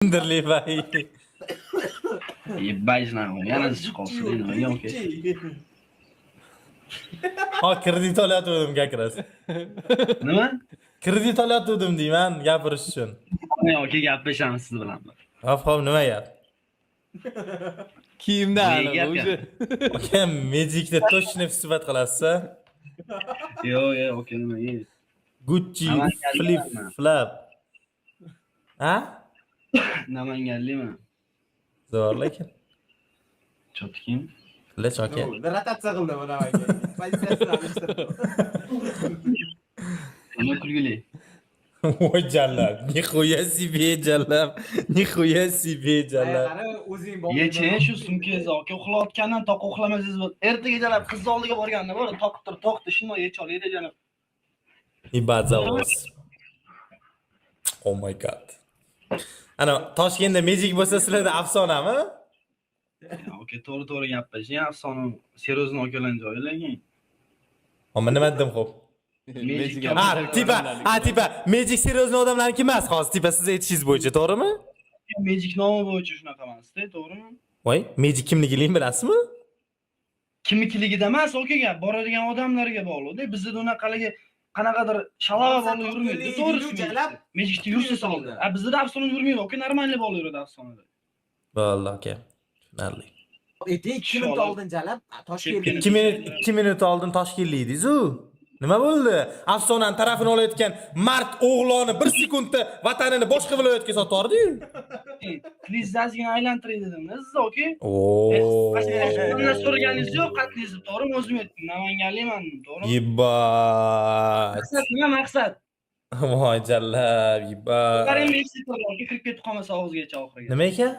Kinderli bay. Ебать нахуй, yana chiqolsin nima aka. Ha, kredit olayotgandim как раз. Nima? Kredit olayotgandim deyman gapirish uchun. Men aka gaplashamiz siz bilan. Hop, hop, nima gap? Kiyimdan Nega aniq gap? уже. Aka, Magicda точно suhbat qilasiz. Yo'q, yo'q, aka, nima? Gucci Namanganlikmi? Flip flap. Ha? Namanganlikmi? Zo'r lekin. Chotkim. Lech aka. Rotatsiya qildi mana aka. Pozitsiyasini alishtirdi. Nima kulgili? Voy jallab. Нихуя себе, jallab. Нихуя себе, jallab. Qara, o'zing Yeching shu sumkangizni, aka, uxlayotgandan toq uxlamasangiz bo'ladi. Ertaga jalab qizni oldiga borganda bor, toqib turib, toqdi, shundoq yecha oladi jalab. Ебать завоз. Oh my God. Ana Toshkentda Magic bo'lsa, sizlarda afsonami? Aka, to'g'ri to'g'ri gaplashing, afsona серьезно akalar joyi lekin. Ammo nima dedim, xo'p? Magic. Ha, типа, ha, типа, Magic серьезный odamlarniki emas hozir, типа, siz aytishingiz bo'yicha, to'g'rimi? Magic nomi bo'yicha shunaqa emasda, to'g'rimi? Voy, Magic kimligini bilasizmi? Kimnikiligida emas, aka, gap boradigan odamlarga bog'liqda. Bizda unaqaligi qanaqadir shalava bola yurmaydi, to'g'risi. Jalab. Magicda yursa soldi. A bizda afsona yurmaydi, aka, нормальный bola yuradi afsonada. Bo'ldi, aka. Tushunarli. Ayting, 2 minut oldin jalab Toshkentda. 2 minut, 2 minut oldin toshkentlik edingiz-u. Nima bo'ldi? Afsonani tarafini olayotgan mard o'g'loni bir sekundda vatanini boshqa viloyatga sotardi-yu. Tilingizni ozgina aylantiray dedim, siz, aka. Oo. Bundan so'raganingiz yo'q, qatlingizni, to'g'rimi? O'zim aytdim, namanganlikman dedim, to'g'rimi? Ебать. Maqsad nima, maqsad? Voy jallab, ебать. Ko'taring 5 litrni, aka, kirib ketib qolmasa og'izgacha oxiriga. Nima ekan?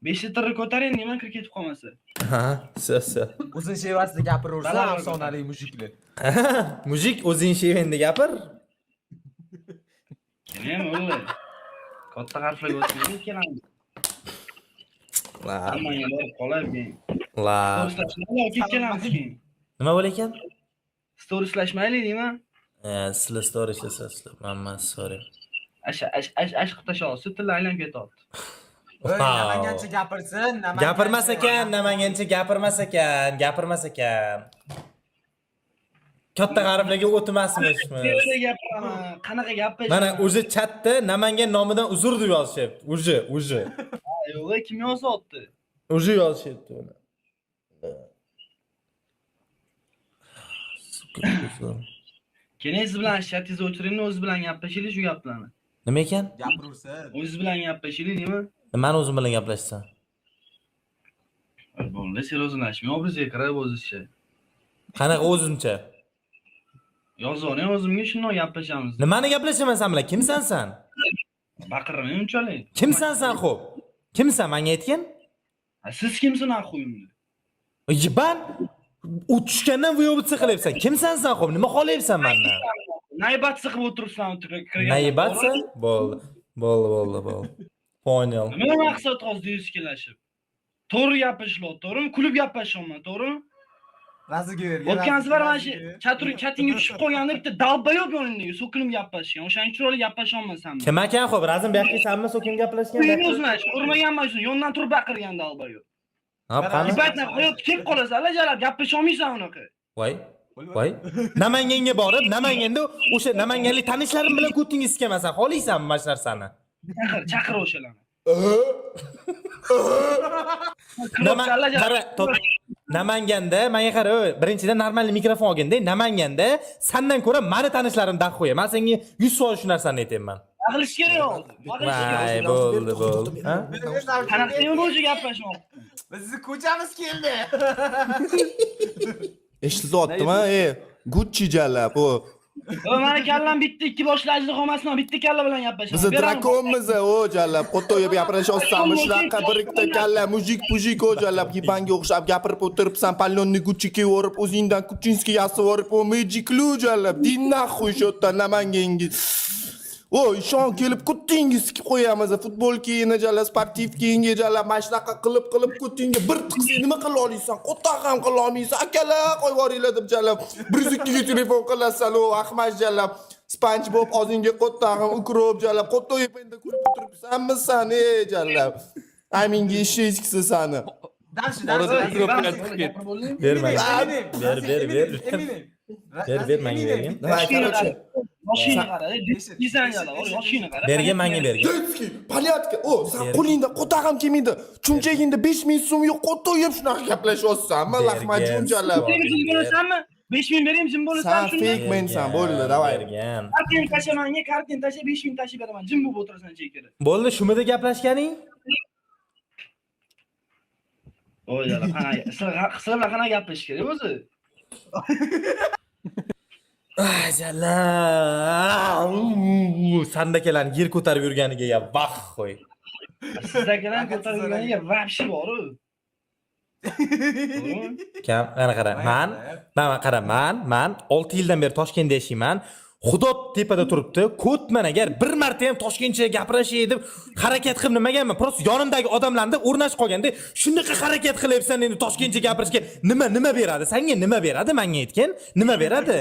5 litrni ko'taring nima, kirib ketib qolmasa. Ha, всё, всё. O'zing shevasida gapiraversa, Baland. Afsonali мужик lar. Мужик, o'zing shevangda gapir. Nima o'g'li? Katta harflarga o'tmaydi ikkalamiz. La, Hammangga borib qolay keyin. la. Storieslashmaylik, aka, ikkalamiz keyin. Nima bo'lar ekan? Storieslashmaylik deyman. Sizlar story ishlasasizlar, man emas, sorry. Asha ash ash ash qilib tashlabsiz, tili aylanib ketyapti. Ey, Namangancha gapirsin, Namangancha. Gapirmas ekan, Namangancha gapirmas ekan, gapirmas ekan. Katta g'arblarga o'tmasmishmi? Qanaqa gapiraman? Qanaqa gapiraman? Mana уже chatda Namangan nomidan uzr deb yozishyapti. Уже, уже. Yo'q, kim yozyapti? Уже yozishyapti uni. Сука, uzr. Keyin siz bilan chatingizni o'chiring, o'zi bilan gaplashaylik shu gaplarni. Nima ekan? Gapiraversin. O'zingiz bilan gaplashaylik deyman. Nimani o'zim bilan gaplashsam? Bo'ldi, серьезно lashmay, obrazga kirib o'zizcha. Qanaqa o'zimcha? Yozib oling o'zimga, shundoq gaplashamiz. Nimani gaplashaman sen bilan? Kimsan sen? Baqirmang unchalik. Kimsan sen, xo'p? Kimsan, menga aytgin? Ha, siz kimsiz нахуй unda? Ебан, u tushgandan выебаться qilyapsan. Kimsan sen, xo'p? Nima xohlayapsan mendan? Наебаться qilib o'tiribsan kirgan. Наебаться? Bo'ldi. Bo'ldi, bo'ldi, bo'ldi. Понял. Nima maqsad hozir yuzkalashib? To'g'ri gapirishlab, to'g'rimi? Kulib gaplashyapman, to'g'rimi? Raziga bergan. O'tgan safar mana shu chatur chatingga tushib qolganda bitta долбоёб yoningdagi so'kinib gaplashgan. O'shaning chiroyli gaplashyapman san bilan. Kim ekan, xo'p? Razm, bu yoqqa sanmi so'kin gaplashgan? O'zini o'zini ko'rmaganman shuni, yondan turib baqirgan долбоёб. Ha, qani? Ебать, hayot kelib qolasan, jalab gaplasha olmaysan unaqa. Voy. Voy. Namanganga borib, Namanganda o'sha namanganlik tanishlarim bilan ko'tingiz iskamasan. Xohlaysanmi mana shu narsani? Chaqir, chaqir o'shalarni. Nama qara, Namanganda menga qara, ey, birinchidan нормальный mikrofon olginda. Namanganda sandan ko'ra mani tanishlarim дохуя. Men senga 100% shu narsani aytyapman. Qilish kerak hozir. Qilish kerak. Voy, bo'ldi, bo'ldi. Ha? Qanaqa nima bo'yicha gaplashmoqchi? Bizni ko'chamiz keldi. Eshitilyaptimi? E, Gucci jalab, o. Va mani kallam bitta, ikki boshli ajdaho emasman, bitta kalla bilan gaplashaman. Bizni Beraman. drakonmiz, o jalab. Qo'toyib gapirashyapsanmi shunaqa bir ikkita kalla, мужик пужик, o jalab, ебан ga o'xshab gapirib o'tiribsan, палёный Gucci kiyib o'zingdan Kuchinskiy yasab yuborib, o Magiclu jalab. Иди нахуй shu yerdan Namangangi. O, ishon kelib kutingga sikib qo'yamiz. Futbol kiyini jala, sportiv kiyinga jala, mana shunaqa qilib qilib kutingga bir tiqsang nima qila olasan? Qo'toq ham qila olmaysan. Akalar, qo'yib yuboringlar deb jala. 102 ga telefon qilasan, o ahmaq jala. SpongeBob og'zingga qo'tog'im укроп jala. Qo'toq yeb endi kulib o'tiribsanmi san, ey jala. Aminga eshiksi sani. Дальше, Orada дальше. укроп bilan chiqib ketdi. Ber menga. Eminem, Ber, ber, ber. Eminem. Ber, ber menga bergin. Давай, короче. Yoshingni qara, dizayni qara, yoshingni qara. Bergin menga bergin. Детский, порядка. O, san Bergin. qo'lingda qo'toq ham kelmaydi. Chunchagingda 5000 so'm yo'q, qo'toq yeb shunaqa gaplashyapsanmi? Lahmacun jalab. Jim bo'lasanmi? 5000 berayim, jim bo'lasan San shunda. fake mensan, bo'ldi, давай. Bergin. Kartangni tasha menga, kartangni tasha 5000 tashib beraman. Jim bo'lib o'tirasan chekada. Bo'ldi, shumida gaplashganing? Voy jala, qana, sizlar bilan qanaqa gapirish kerak o'zi? Ay jala. Sandakalarni yer ko'tarib yurganiga ya vah qo'y. Sizdagilar ko'tarib yurganiga вообще bor-u. To'g'rimi? Kam, mana qara, man qara, man 6 yildan beri Toshkentda yashayman. Xudo tepada turibdi. Ko'tman agar bir marta ham toshkentcha gapirashay deb harakat qilib nimaganman. Просто yonimdagi odamlarda o'rnashib qolganda shunaqa harakat qilyapsan endi toshkentcha gapirishga nima beradi? Senga nima beradi? Menga aytgin. Nima beradi?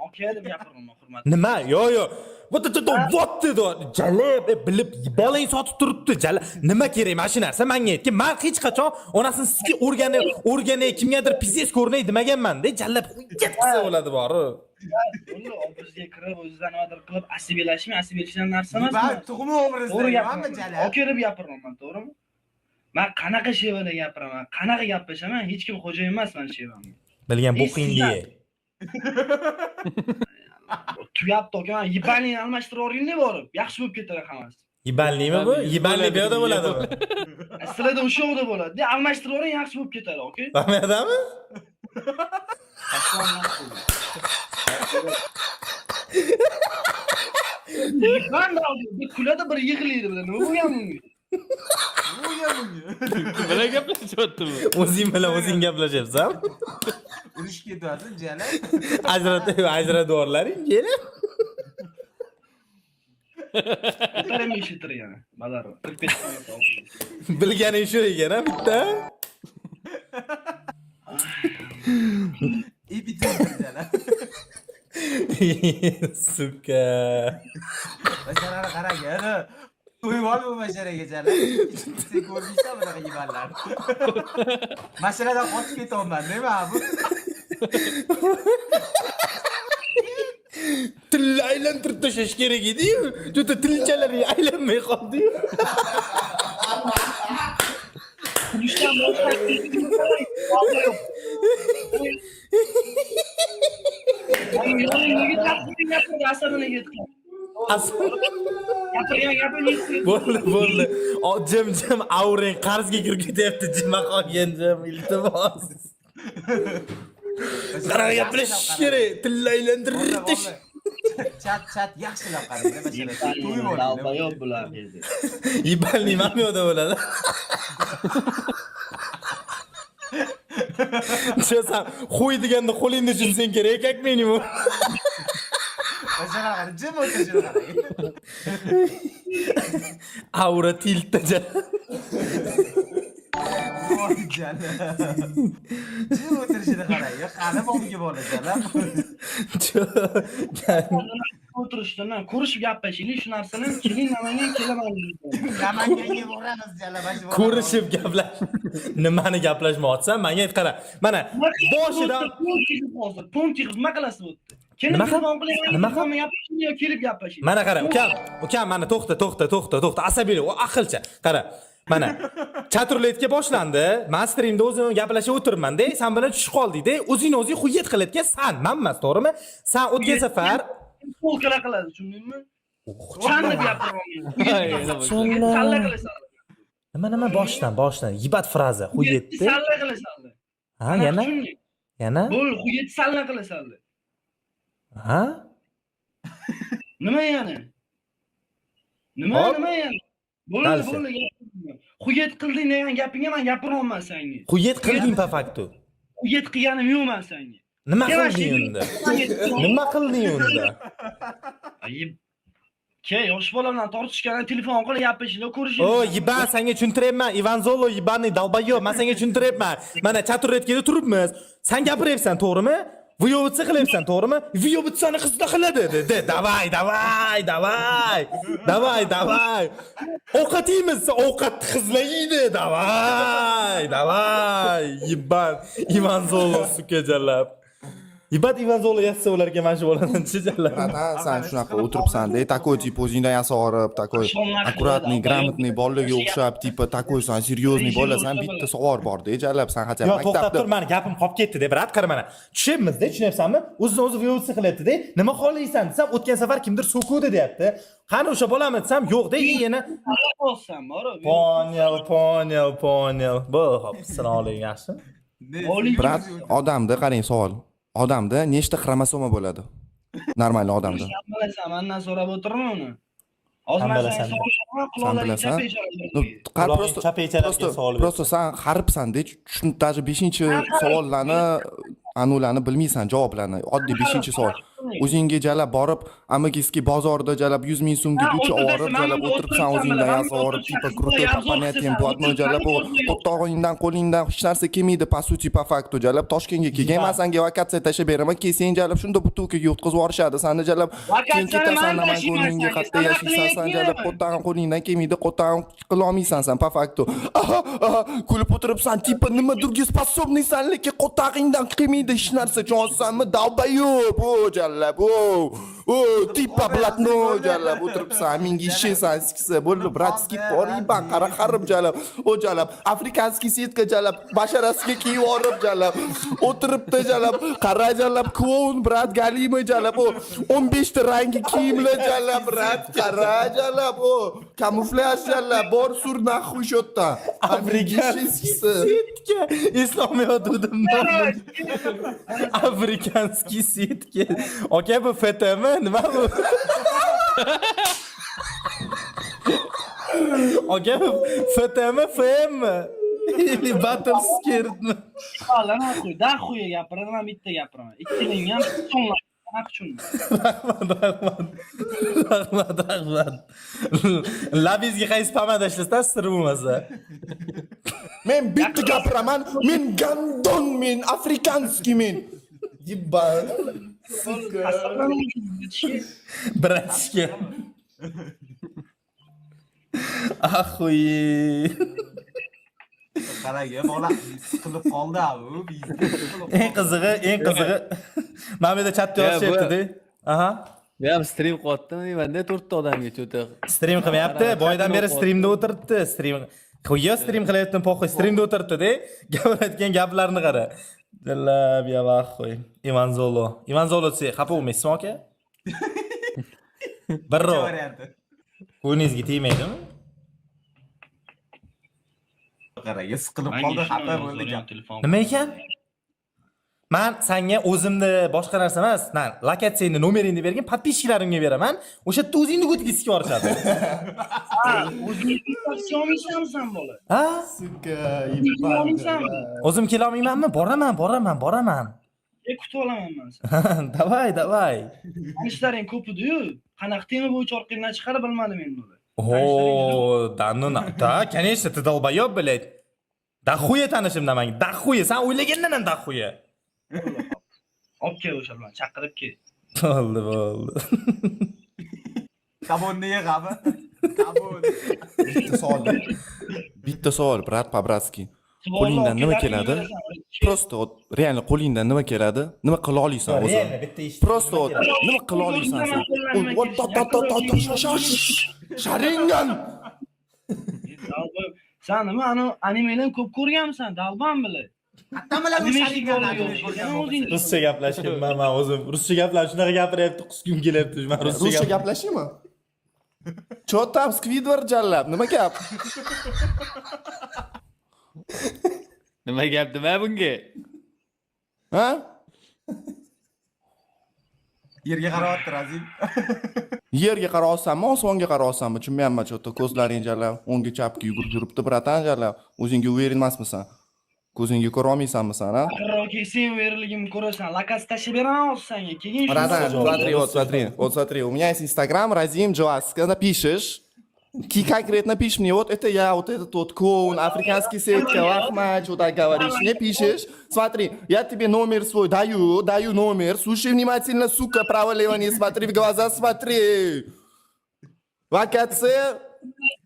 Aka deb gapiraman, hurmat. Nima? Yo, yo. Вот это вот dedi. Jalab bilib bolang sotib turibdi. Jala nima kerak mana shu narsa menga aytgin. Men hech qachon onasini sizga o'rganib, o'rganay kimgadir пиздец ko'rinay demaganman-da. Jalab hujjat qilsa bo'ladi bori. Bo'ldi, obrazga kirib, o'zidan nimadir qilib asabiylashmang, asabiylashgan narsa emas. Ben tug'ma To'g'ri obrazda gapiraman. jala. Aka deb gapiraman, to'g'rimi? Men qanaqa shevada gapiraman, qanaqa gaplashaman, hech kim xo'jayin emas man shevamga. Bilgan bo'qingni ye. Tugabdi aka, man ебальник ni almashtirib yuboringlar borib, yaxshi bo'lib ketadi hammasi. Ебальник mi bu? Ебальник bu yoqda bo'ladimi? Sizlarda o'sha yoqda bo'ladi. Almashtirib yuboring, yaxshi bo'lib ketadi, aka. Bu yoqdami? Man da bir kuladi, bir yig'laydi bilan. Nima bo'lgan bunga? Nima bunga? Kim bilan gaplashyapti bu? O'zing bilan o'zing gaplashyapsan. Urush ketyapti jala. Ajratib, ajratib yuborlaring, kelin. O'tarim eshitir yana. Bazar. 45 soat. Bilganing shu ekan, ha bitta. Epitsentr jala. Сука. Basharani qarang, ana. To'yib ol bu basharaga jala. Sen ko'rdingsan bunaqa yibanlarni. Mashinadan qochib ketyapman, nima bu? Tilni aylantirib tashlash kerak edi-yu. Juda tilchalari aylanmay qoldi-yu. Kulishdan boshqa yo'q. Nega taqdir gapirdi, asabini yetgan. Gapirgan gapini yetdi. Bo'ldi, bo'ldi. O, jim jim avrang qarzga kirib ketyapti, jima qolgan jim, iltimos. Qanaqa gaplashish kerak? Tilni aylantirib tash. Chat chat yaxshilab qarang, bashara. To'yib oling. Долбоёб bular dedi. Ебальник mana bu yoqda bo'ladi. Tushasan, qo'y deganda qo'lingni tushunsang kerak, как minimum. Bashara qarang, jim o'tirishini qarang. Aura tiltda jala. Voy jala. Jim o'tirishini qarang. Qani bobga bola jala. O'tirishdan ko'rishib gaplashaylik shu narsani. Keling Namangan, kelaman. Namanganga boramiz jala. Ko'rishib gaplash. Nimani gaplashmoqchisan? Menga ayt qara. Mana boshidan hozir pont yig'ib nima qilasiz bu yerda? Kelib Nima qil- telefon qiling, nima qil- telefonda gaplashing yo kelib gaplashing. Mana qara, ukam, ukam mana to'xta, to'xta, to'xta, to'xta. Asabiylik, o aqlcha. Qara. Mana chaturletga boshlandi. Men streamda o'zim gaplashib o'tiribman-da, sen bilan tushib qoldik-da. O'zingni o'zing hujjat qilayotgan san, men emas, to'g'rimi? San o'tgan safar Polkala qiladi, tushundingmi? San deb gapiryapman. Salla qilasan. Nima nima boshdan, boshdan. Yibat fraza, hujjatni. Salla qilasan. Ha, yana? Yana? Bo'l, hujjat salla qilasan. Ha? Nima yana? Nima Hop. nima yana? Bo'ldi, Дальше. bo'ldi. Hujjat qilding degan gapingga men gapiryapman senga. Hujjat qilding по факту. Hujjat qilganim yo'q men senga. Nima Kelma qilding shu- unda? Nima qilding unda? Ayib. Ke, yosh bola bilan tortishgandan telefon qilib gapirishinglar, ko'rishinglar. O, ебан, senga tushuntiryapman. Ivan Zolo, ебаный долбоёб. Men senga tushuntiryapman. Mana чат-рулетка da turibmiz. Sen gapiryapsan, to'g'rimi? Выёбываться qilyapsan, to'g'rimi? Выёбываться ni qizda qiladi dedi. Давай, давай, давай. Давай, давай. Ovqat yeymiz, ovqatni qizlar yeydi. Давай, давай. Ебан, Ivan Zolo, сука, jalab. Ебать, Ivan Zolo yatsa ularga mana shu boladan jalab. Братан, san shunaqa o'tiribsan-da, такой типа o'zingdan yasab, такой аккуратный, грамотный bolalarga o'xshab, типа такой san серьезный bolasan, bitta savol bor-da, jalab san хотя Yo, to'xtab maktabda tur, mani gapim qolib ketdi-da, брат, qara mana. Tushyapmiz-da, tushunyapsanmi? O'zidan o'zi выёбываться qilyapti-da. Nima xohlaysan desam, o'tgan safar kimdir so'kuvdi deyapti. Qani o'sha bolami desam, yo'q-da, и yana Olsam, bor. Понял, понял, понял. Bu, hop, assalomu alaykum, yaxshi. Брат, odamda qarang savol. Odamda nechta xromosoma bo'ladi? Нормальный odamda. Sen bilasan, mandan so'rab o'tirma uni. Hozir San man bilasan. senga savol San quloqlaring bilasan? chap eshadi. Ну, qar Qulog'ing просто chap echarga просто savol ber. просто san haribsan-da, tushun, даже 5-savollarni anularni bilmaysan, javoblarni. Oddiy 5-savol. O'zingga jalab borib, Amagiskiy bozorda jalab 100 ming so'mga Ha, Gucci o'tiribsan, olib, mana jalab bunda o'tiribsan, o'tiribsan, o'zingdan mana yasab bunda olib, типа o'tiribsan, крутой обзор по понятиям qilasan, блатной jalab o'tiribsan, qo'ttog'ingdan qo'lingdan hech narsa kelmaydi, по сути, по факту jalab Toshkentga kelgan, man senga vakatsiya tashlab beraman, kelsang jalab shunda бутылка ga o'tkazib yuborishadi, sani jalab keyin Vakatsiyani ketasan man Namanganga tashiyman qayerda senga, yashaysan san san aqling jalab yetmaydimi? qo'ttag'ing qo'lingdan kelmaydi, qo'ttag'ing qila olmaysan san по факту. Aha, aha, kulib o'tiribsan, типа nimadirga способный san, lekin qo'ttag'ingdan kelmaydi hech narsa, tushunsanmi? Долбоёб, o jalab, o, o, типа блатной jalab o'tiribsan, menga ishlaysan, siksa, bo'ldi, брат, skip bor, ебан, qara harib jalab, o jalab, африканский сетка jalab, basharasiga kiyib olib jalab, o'tiribdi jalab, qara jalab, клоун, брат, галимый jalab, o 15 ta rangi kiyimlar jalab, брат, qara jalab, o kamuflyaj jalab, bor sur нахуй shu yerdan. Африканский сетка. Eslolmayotgandim. Африканский сетка. Aka, bu FTM nima bu? Aka, bu FTM FM mi? Или Battle Scaredmi? Lan xuy, da xuya gapiradi, man bitta gapiraman. Ikkiling ham so'nglar. Qanaqa tushundim? Rahmat, rahmat. Rahmat, rahmat. Labingizga qaysi pomada ishlatasiz, sir bo'lmasa? Men bitta gapiraman, men гандон men, африканский men. Ебать. Братишка. Охуеть. Qarang, bola siqilib qoldi u. Eng qizig'i, eng qizig'i. Mana bu yerda chatda Ya, bu- yozishyapti-da. Aha. Bu ham stream qilyaptimi deymanda to'rtta odamga cho'ta. Stream qilmayapti. Boydan beri streamda o'tiribdi. Stream. Qo'ya stream qilayotgan похуй, streamda o'tiribdi-da. Gapirayotgan gaplarni qara. Jalab я вахуй. Ivan Zolo. Ivan Zolo desa xafa bo'lmaysizmi aka? Birrov. Varianti. Ko'nglingizga tegmaydimi? Qarang, siqilib qoldi, xafa bo'ldi gap. Nima ekan? Man senga o'zimni boshqa narsa emas, man lokatsiyangni nomeringni bergin, подписчик larimga beraman. O'sha yerda o'zingni ko'tiga sikib yuborishadi. Ha, o'zing taksi olmaysanmi san bola? Ha? Сука, Olmaysanmi? O'zim kela olmaymanmi? Boraman, boraman, boraman. E, kutib olaman man seni. Давай, давай. Tanishlaring ko'p edi-yu. Qanaqa tema bo'yicha orqangdan chiqarib bilmadim endi ular. О, да ну на. Да, конечно, ты долбоёб, блядь. Дохуя tanishimdan menga. Дохуя. San o'ylagandan ham дохуя. Olib kel o'sha bilan, chaqirib kel. Bo'ldi, bo'ldi. Kabonni yig'ami? Kabon. Bitta savol. Bitta savol, брат, по-братски. Qo'lingdan nima keladi? Просто вот реально qo'lingdan nima keladi? Nima qila olasan o'zi? Реально bitta ish. Просто вот nima qila olasan sen? Вот ta ta ta ta ta Sharingan. Долбоёб. San nima ani animelarni ko'p ko'rganmisan, долбан bilan. Qattan bilan Anime Sharingan o'zing. Ruscha gaplashgan man o'zim ruscha gaplash shunaqa gapiryapti, qusgim kelyapti. Man ruscha Ruscha gap. gaplashaymi? Чё там, Squidward jallab? Nima gap? Nima gap nima bunga? Ha? Yerga qarayapti Razim. Yerga qarayapsanmi, osmonga qarayapsanmi? Tushunmayapman, чё-то ko'zlaring jallab, o'ngga chapga yugurib yuribdi, братан jallab. O'zingga уверен emasmisan? Ko'zingga ko'ra olmaysanmi san, a? Yaqinroq kelsang, veriligimni ko'rasan. Lokatsiya tashlab beraman hozir senga. Keyin shuni Братан, Javob. Смотри, вот смотри, вот смотри, у меня есть Инстаграм, Разим Джоаска, напишешь, Ки конкретно пишешь мне, вот это я, вот этот вот клоун, африканский сетка, лахмач, вот так говоришь, мне пишешь, смотри, я тебе номер свой даю, даю номер, слушай внимательно, сука, право-лево не смотри, в глаза смотри. Локация,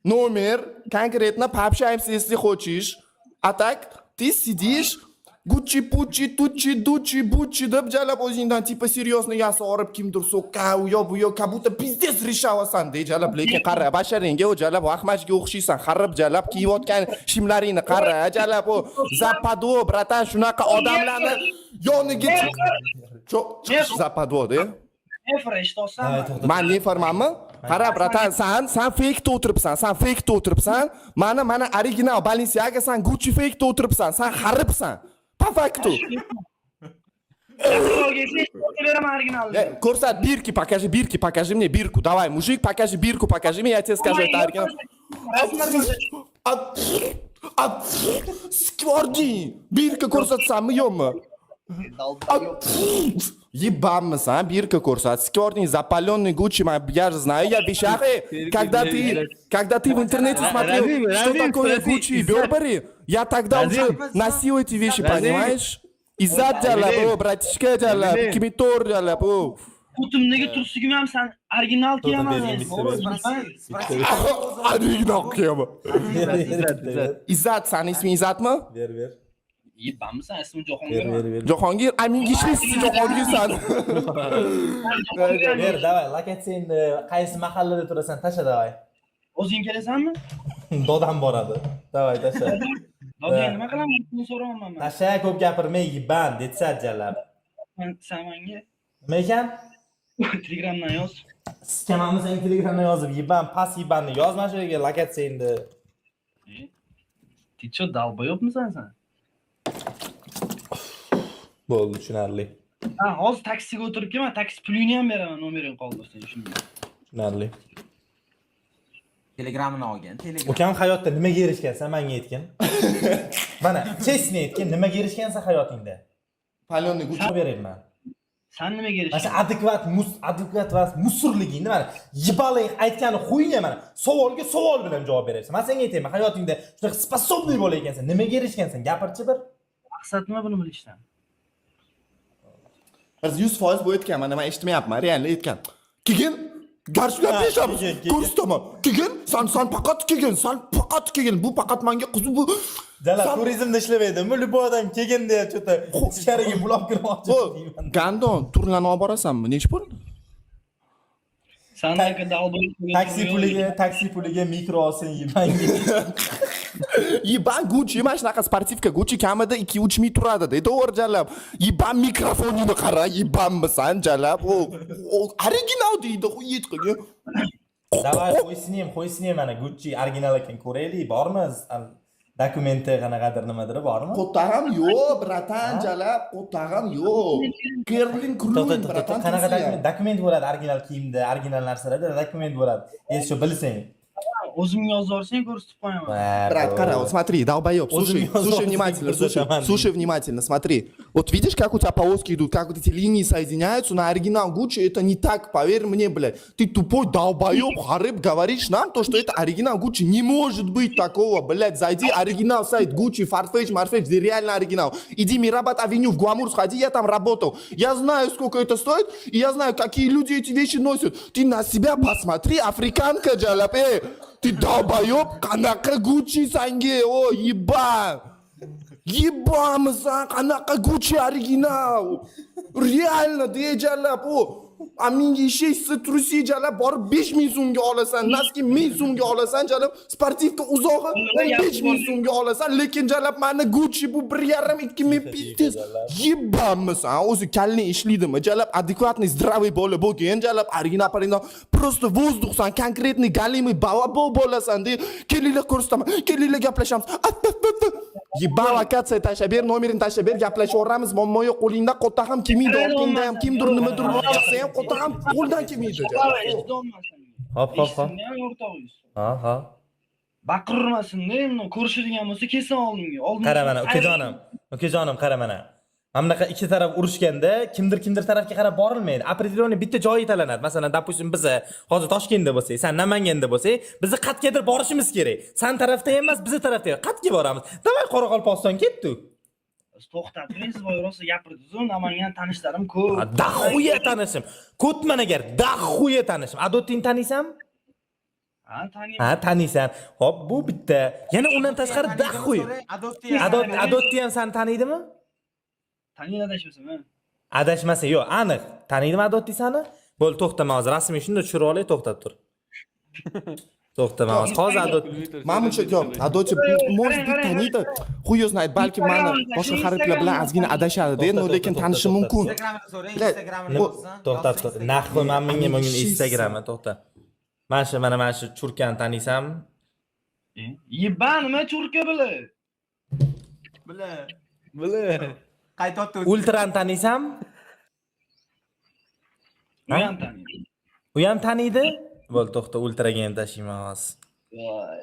номер, конкретно пообщаемся, если хочешь. А так, ты сидишь, Gucci, Pucci, Tucci, Ducci, Bucci deb jalab o'zingdan типа серьезно yasorib kimdir so'kka u yoq bu yoq, как будто пиздец решалasan de jalab, lekin qara basharingga, u jalab vahmashga o'xshaysan, harib jalab kiyayotgan shimlaringni qara jalab, u западло, братан, shunaqa odamlarni yoniga chiqish западло de. Nefra, eshityapsanmi? Man nefarmanmi? Qara, братан, san fake o'tiribsan, san fake o'tiribsan. Mana original Balenciaga, san Gucci fake o'tiribsan, san haribsan. По факту. Yaqinroq kelsang, ko'rsatib beraman originalni. Ko'rsat бирки, покажи бирки, покажи мне бирку. Давай, мужик, покажи бирку, покажи мне, я тебе скажу, это оригинал. Rasmlar ko'rsat. Skvording. Бирка ko'rsatsanmi, yo'qmi? Ебанмысан, бирка ko'rsat. Сквордing, запаленный Gucci, я же знаю, я в вещах. Когда ты в интернете смотрел, Разим, что Разим, такое спроси, Gucci и Иззат. Burberry, я тогда Разим. уже носил эти вещи, Разим. понимаешь? Izzat jalab, Разим. o, братишка jalab, Разим. 2004 jalab, o. Ko'timdagi tursigim ham san original kiyaman. Bergin, bitta bergin. Спроси, спроси. Original kiyaman. Izzat, Izzat. Izzat, sani isming Izzatmi? Ber, ber. Yebamisan, ismim Ber, Jahongir. ber, ber. Jahongir, amingishli Jahongir san. Ber, давай, lokatsiya endi qaysi mahallada turasan, tasha давай. O'zing kelasanmi? Dodam boradi. Давай, tasha. Dodang nima qilaman? Shuni so'rayapman man. Tasha, ko'p gapirmay, yiban, detsat jalab. San menga Nima ekan? Telegramdan yoz. Sikamamni sen Telegramdan yozib, yiban, pas yibanni yoz mana shu yerga lokatsiya endi. Ты чё, долбоёб misan san? Bo'ldi, tushunarli. Ha, hozir taksiga o'tirib kelma, taksi pulingni ham beraman, nomeringni qoldirsang shunga. Tushunarli. Telegramini olgin, Telegram. Ukam hayotda nimaga erishgansan, menga aytgin. Mana, честно aytgin, nimaga erishgansan hayotingda? Палёный Gucci. Javob berayman. San nimaga Mana shu erishgan? adekvat mus adekvat va musurligingni mana yibaling aytgani хуйня, mana savolga savol bilan javob beryapsan. Man senga aytayman, hayotingda shunaqa способный bola ekansan, nimaga erishgansan? Gapirchi bir. Maqsad nima buni bilishdan? Biz 100% bu aytgan, mana men eshitmayapman, реально aytgan. Keyin garshilab Ha, yashab keyin, keyin. ko'rsataman. Keyin san faqat kelgin, san faqat kelgin. Bu faqat menga qiziq bu. Jalal turizmda ishlamaydimi? Любой odam kelgin deya что-то ichkariga bulab kirmoqchi Bu deyman. Gandon turlarni olib borasanmi? Nechi pul? Sandaka долбоёб. Taksi puliga mikro olsang yebanga. Ебан Gucci, mana shunaqa спортивка Gucci kamida 2-3 ming turadi deydi, to'g'ri jalab. Ебан mikrofoningni qara, ебанmisan jalab. U original deydi, yet qilgan. Давай, qo'ysin qo'ysin, mana Gucci original ekan, ko'raylik, bormi? Dokumenti qanaqadir nimadir bormi? Qo'tag'am yo'q, братан, jalab, qo'tag'am yo'q. Kerlin To'xta, Krun, to'xta, братан. qanaqa dokument bo'ladi original kiyimda, original narsalarda dokument bo'ladi. Endi shu bilsang. O'zimga yozib yuborsang, ko'rsatib qo'yaman. Брат, qara, вот смотри, долбоеб, слушай, слушай внимательно, слушай, слушай внимательно, смотри. Вот видишь, как у тебя полоски идут, как вот эти линии соединяются, на оригинал Гуччи это не так, поверь мне, блядь. Ты тупой долбоеб, харыб, говоришь нам то, что это оригинал Гуччи. Не может быть такого, блядь. Зайди, оригинал сайт Гуччи, Farfetch, Marfetch, где реально оригинал. Иди Мирабад Авеню в Гламур сходи, я там работал. Я знаю, сколько это стоит, и я знаю, какие люди эти вещи носят. Ты на себя посмотри, африканка, jalab, эй. Ты долбоеб, qanaqa Gucci sanga, o, ебан. Ебанmisan, qanaqa Gucci original. Реально, de jalab, o. A menga eshaksa трусы jalab borib 5000 so'mga olasan, носки 1000 so'mga olasan jalab, спортивка uzog'i 15 ming so'mga olasan, lekin jalab mani Gucci bu 1,5-2 ming пиздец. Ебанmisan, o'zi kallang ishlaydimi? Jalab адекватный, здравый bola bo'lgin, jalab original original. Просто воздух san, конкретный галимый балабол bo'lasan de. Kelinglar ko'rsataman, kelinglar gaplashamiz. At, at, at, at. Ебан lokatsiya tashlab ber, nomerini tashlab ber, gaplashaveramiz, muammo yo'q, qo'lingda qo'tta ham kelmaydi, orqangda ham kimdir nimadir chiqsa ham qo'tta ham qo'ldan kelmaydi. Eshitolmasam. Hop, hop, hop. Eshitsin ham o'rtog'ingiz. Ha, ha. Baqirmasin-da, endi ko'rishadigan bo'lsa kelsin oldimga. Oldimga Qara mana, ukajonim. Ukajonim, qara mana. Mana bunaqa ikki taraf urushganda kimdir kimdir tarafga qarab borilmaydi. Определенный bitta joyi tanlanadi. Masalan, допустим, biz hozir Toshkentda bo'lsak, san Namanganda bo'lsak, bizni qayergadir borishimiz kerak. San tarafda ham emas, bizni tarafda ham. Qayerga boramiz? Давай Qoraqalpog'iston ketdi. To'xtab turing, siz boya rosa gapirdingiz-ku, Namangan tanishlarim ko'p. Дохуя tanishim. Ko'tman agar, дохуя tanishim. Adotini taniysanmi? Ha, taniyman. Ha, taniysan. Hop, bu bitta. Yana undan tashqari дохуя. Adotni Adot Adotni ham seni taniydi-mi? Taniydi adashmasam, ha. Adashmasa, yo'q, aniq. Taniydimi Adotni seni? Bo'ldi, to'xta, men hozir rasmini shunda tushirib olay, to'xtab tur. To'xta, men hozir Adot Manimcha yo'q, Adoti, может быть, taniydi. Хуй его знает, balki mani boshqa harflar bilan ozgina adashadi-da, но lekin tanishi mumkin. Instagramini so'rang, Бля, Instagramini bo'lsin. To'xtab tur. Нахуй man bunga Instagram'i, to'xta. Mana shu, mana shu churkani taniysanmi? Ебан, nima churka bilan? Бля. Бля. Qaytyapti o'zi. Ultrani taniysanmi? U ham taniydi. U ham taniydi? Bo'ldi, to'xta, ultraga ham tashlayman hozir. Voy,